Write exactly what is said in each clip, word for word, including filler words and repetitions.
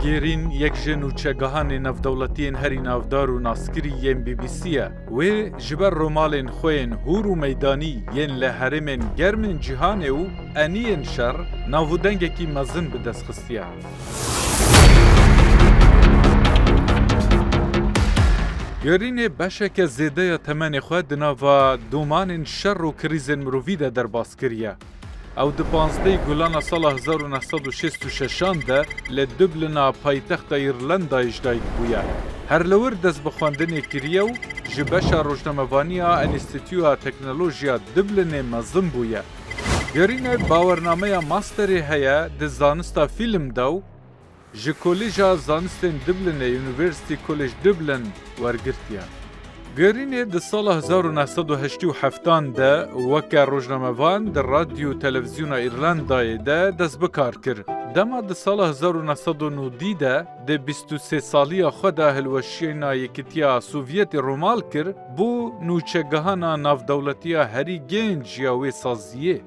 Gêrîn yek ji nûçegihanên navdewletiyên herî navdar û naskirî yên B B C ye. Wê ji ber romalên xwe yên hûr û meydanî yên li herêmên germên cîhanê û eniyên şer nav û dengekî mezin bi dest xistiye. Gêrînê beşeke zêde ya temenê xwe di nava domanên şer û krîzên mirovî de derbas kiriye. Ew di panzdehê Gulana sala hezar û neh sed û şêst û şeşan de li Dublina paytexta Îrlandayê ji dayik bûye. Her li wir dest bi xwendinê kiriye û ji beşa rojnamevaniya Enstîtuya Teknolojiya Dublinê mezin bûye. Gêrînê bawernameya masterê heye di zanista fîlm de û ji Koleja Zanistên Dublinê, University College Dublin, wergirtiye. Gêrînê di sala hezar û neh sed û heştê û heftan de weke rojnamevan di Radyo û Televîzyona Îrlandayê de dest bi kar kir. Dema di sala hezar û neh sed û nodî de di bîst û sê saliya xwe de hilweşîna Yekîtiya Sovyetê romal kir, bû nûçegihana navdewletiya herî gênc ya wê saziyê.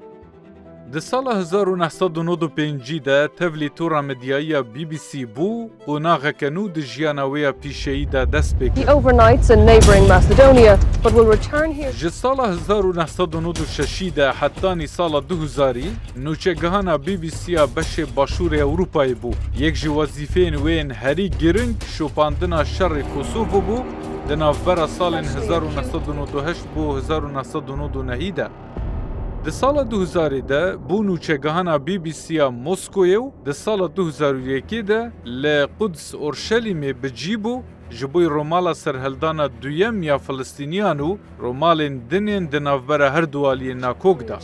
Di sala hezar û neh sed û nod û pêncî de tevlî tora medyayî ya B B C bû, qonaxeke nû di jiyana wê ya pîşeyî de dest pê kir. The Overnights in neighbouring Macedonia, but will return here. Ji sala hezar û neh sed û nod û şeşî de hetanî sala du hezarî, nûçegihana B B C ya beşê Başûrê Ewropayê bû. Yek ji wezîfeyên wê yên herî giring şopandina şerê Kosovo bû, di navbera salên hezar û neh sed û nod û heşt bo hezar û neh sed û nod û nehî de. Di sala du hezarî de bû nûçegihana B B C ya Moskoyê û di sala du hezar û yekê de li Quds Orşelîmê bi cî bû, ji bo romala serhildana duyem ya Filistîniyan û romalên din ên di navbera her du aliyên nakok de.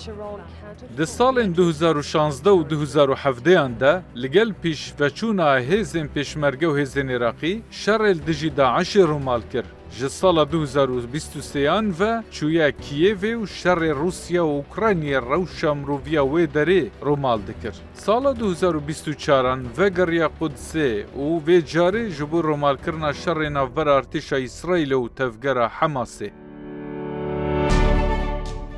Di salên du hezar û şazdeh û du hezar û hevdeyan de li gel pêşveçûna hêzên pêşmerge û hêzên Iraqî şerê li dijî DAIŞê romal kir. Ji sala du hezar û bîst û sêyan ve çûye Kiyevê û şerê Rûsya û Ukraynayê rewşa miroviya wê derê romal dikir. Sala du hezar û bîst û çaran vegeriya Qudsê û vê carê ji bo romalkirina şerê navbera artêşa Îsraîlê û tevgera Hemasê.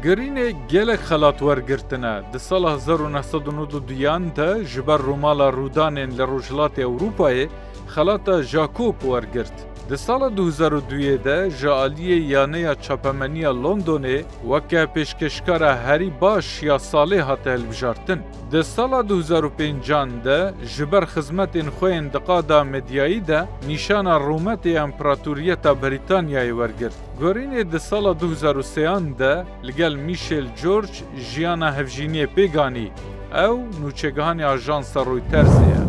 Gêrînê gelek xelat wergirtine. Di sala hezar û neh sed û nod û duyan de ji ber romala rûdanên li Rojhilatê Ewropayê xelata Jacob wergirt. Di sala du hezar û duyê de ji aliyê Yaneya Çapemeniya Londonê weke pêşkêşkara herî baş ya salê hate hilbijartin. Di sala du hezar û pêncan de ji ber xizmetên xwe yên di qada medyayî de nîşana rûmetê ya Împaratoriyeta Brîtanyayê wergirt. Gêrînê di sala du hezar û sêyan de li gel Michel George jiyana hevjîniyê pêk anî. Ew nûçegihanê ajansa Reutersê ye.